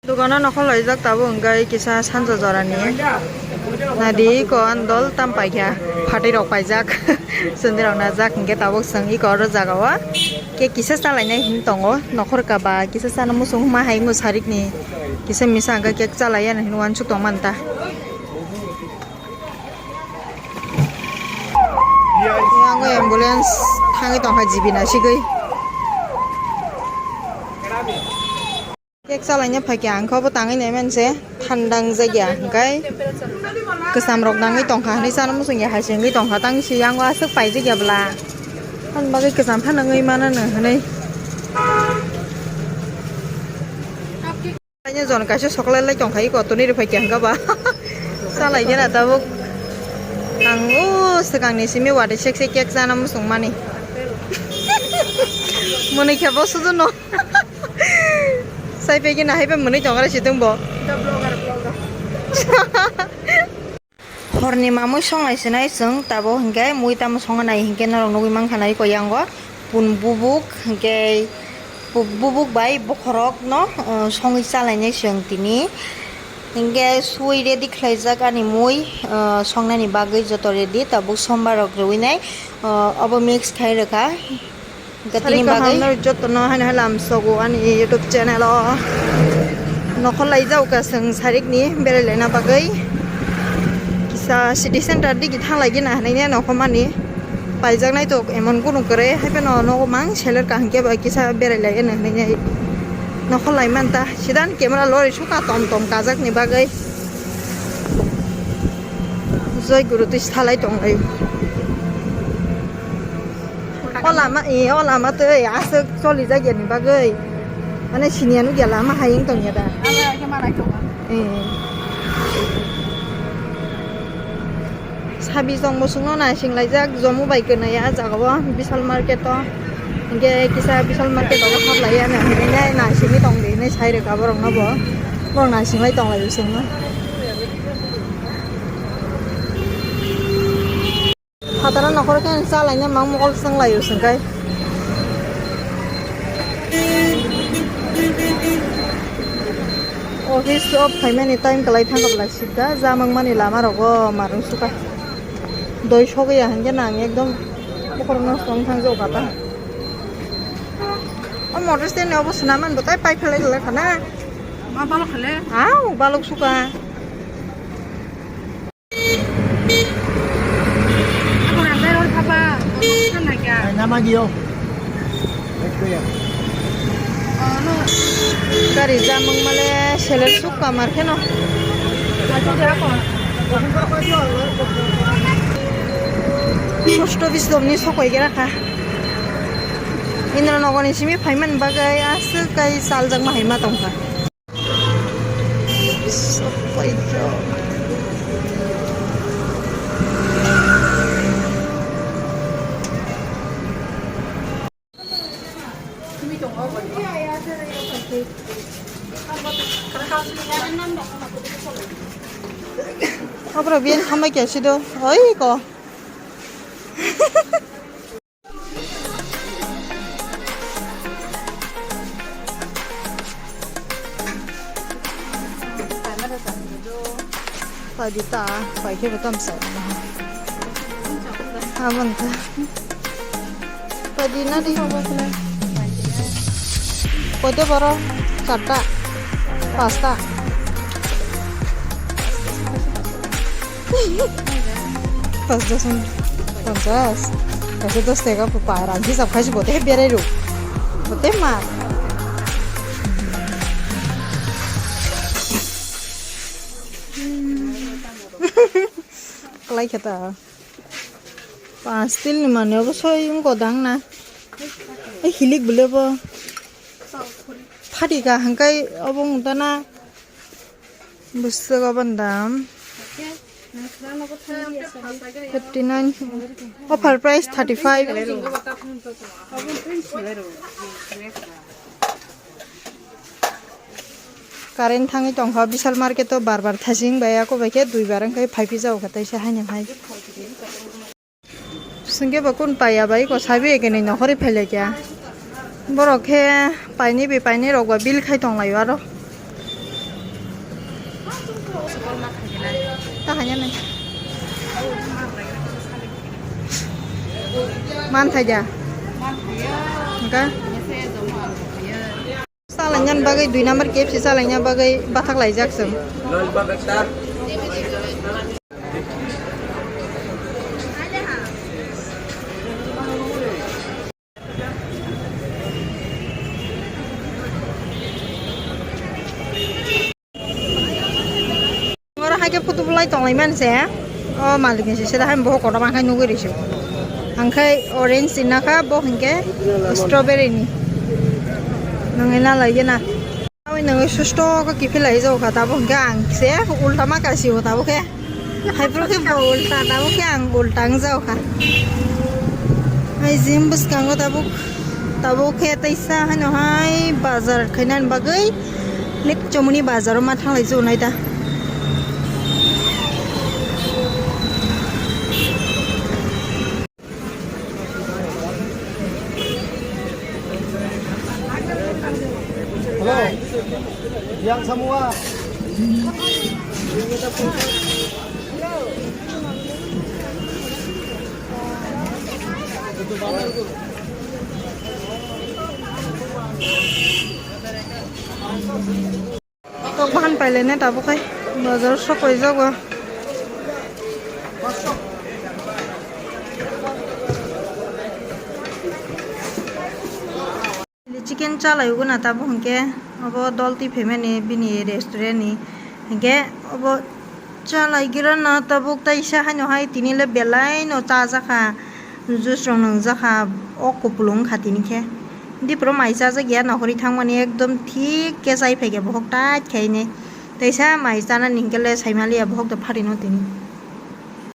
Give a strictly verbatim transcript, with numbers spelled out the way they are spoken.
Dogano nokhor laijak tabuk hwnkhe kisa sanja jorani. Nadi iko andol tam paikha, phatwi rok paijak, sundwi rok najak hwnkhe tabuk chwng iko oro jagao cake kisa chalainai hinwi tongo. Nokhor kaba kisa chana muchung ma hai musarikni kisa misa hwnkhe cake chalaiya hinwi uansuk tongmani ta. Yango ambulance thangwi tongkha jibi nasigwi. Cake chalaina phaikha, ang khe obo tangwi naimanse thandang jakya, hwnkhe kwcham rok nangwi tongkha hinwi chana muchungya, hai se wngwi tongkha, tang se yango aswk paijak ya bwla, ani bagwi kwcham phano wngwi mano hinwi. Aini jon kaisa soklai lai tongkha, iko toni rw phaikha hwnkha ba. Chalaigena tabuk. Ang o swkangni simi watwi sek sek cake chana muchungmani. Mwnwi khe bo sudu no. Sai phaikhe nahai bai mwnwi tongare situng bo. Horni mamui songnai sinai chwng tabuk hinkhe mui tamo songna nai hinkhe norok nugui mankha nai iko yango pun bubuk hinkhe pu-, bubuk bai bokhorok no, uh, songwi chalainai chwng tini hinkhe suwi ready khlaijak ani mui, uh, songnani bagwi joto ready tabuk sombar rok rwui nai, uh, obo mix khai rwkha. Hwnkhe tini bagwi jotono haino hai lamsogo ani YouTube channel o. Nokhor laijak kha chwng sarikni berai laina bagwi. Kisa city center digi thang laigina hinwi nokhormani paijaknai tok emon kunu kwrwi hai phano nogo mang seler kaham khe bai kisa berai lai hinwi nokhor lai manta. Sida ani camera lori sukha tom tom kajakni bagwi. Joi guru twi salai tonglai. O lama, e, o lama twi aswk choli jak yani bagwi. Mane siniya nukya lama hai wng tongya da. Lama khe manai tongo. E. Sabi chwng bwswkno naising laijak, jomo bai kwnaya ah jagao Vishal market o. Hinkhe kisa Vishal market o hablai ya, naisingwi tongdi hinwi sai rwkha borokno bo. Borok naising lai tonglai bisingno. Phataro nokhor khe chalaina mang mokol chwng laio chwngkai. Office o phaimani time kwlai thangkha bwla sida jamang mani lama rogo marung suka. Doi sogwi ya hinkhe nang ekdom bokhorokno song thang jao kata. O motor stand ni obo swnam mani bo tai pai phalai rwlai khana. Ma balok khale? Au balok suka. Gari jamung male seler suk kamar kheno. Post office domni sokoi gera kha. Indra nogor ni simi phaiman bagwi aswk kai chaljak ma hai ma tongkha. Abra bien hamai kya sido, oi ko. Padi ta, pai khe bo tam sa. Abang ta. Padi na di. Kote boro, charta, pasta. Pas dos, ponchas. Kaisa dos tega pai rang hisab khaisi bote berai rw. Bote ma. Kalai kheta. Pas til ni mane obo soi wng kodang na. Ai hilik bole bo. Phati ka hangkai obo wng tana. Bwswk obo ni dam fifty nine, offer price thirty five. Current thangwi tongkha Vishal market o, bar bar thaching bai ako bai khe dui bar wngkhe phai phi jao kha taisa haino hai. Singke bo kun paiya bai ko sabi ekeni nokhori phailaikya. Borok khe paini bi paini rok ba bill khai tonglaio aro. Ta hanya nai. Man thaja. Engka? Salainani bagwi dui number K F C salaina bagwi bathak laijak chwng. Oro hai khe photo bolai tonglai man se. O malik ni se da hai boho kotor ma khai nugwi risu. Ang khai orange sinna kha bo hinkhe strawberry ni. Nangwi na lai gena. Aboni nangwi susto khe kiphilai jao kha tabuk hinkhe ang se ulta ma kasi o tabuk khe. Hai phuru khe bo ulta tabuk khe ang ulta wng jao kha. Hai jim bwskango tabuk tabuk khe teisa haino hai bazar khainani bagwi lik chomoni bazaro ma thanglai jao nai da. Hello. Yang semua. Tok bahan pailene tabuk khai bazar sok kaijago. Chicken chalai ugo na tabuk hinkhe obo dol twi phaimani bini restaurant ni hinkhe obo chalai gira na tabuk taisa haino hai tini le belai no chajakha. Juice rok nwngjak kha o kupulung kha tini khe. Dipro mai chajak ya nohori thangmani ekdom thik khe chai phaikhe bohok tait khaine. Teisa mai chanani hinkhe le saimaliya bohok de pharino tini.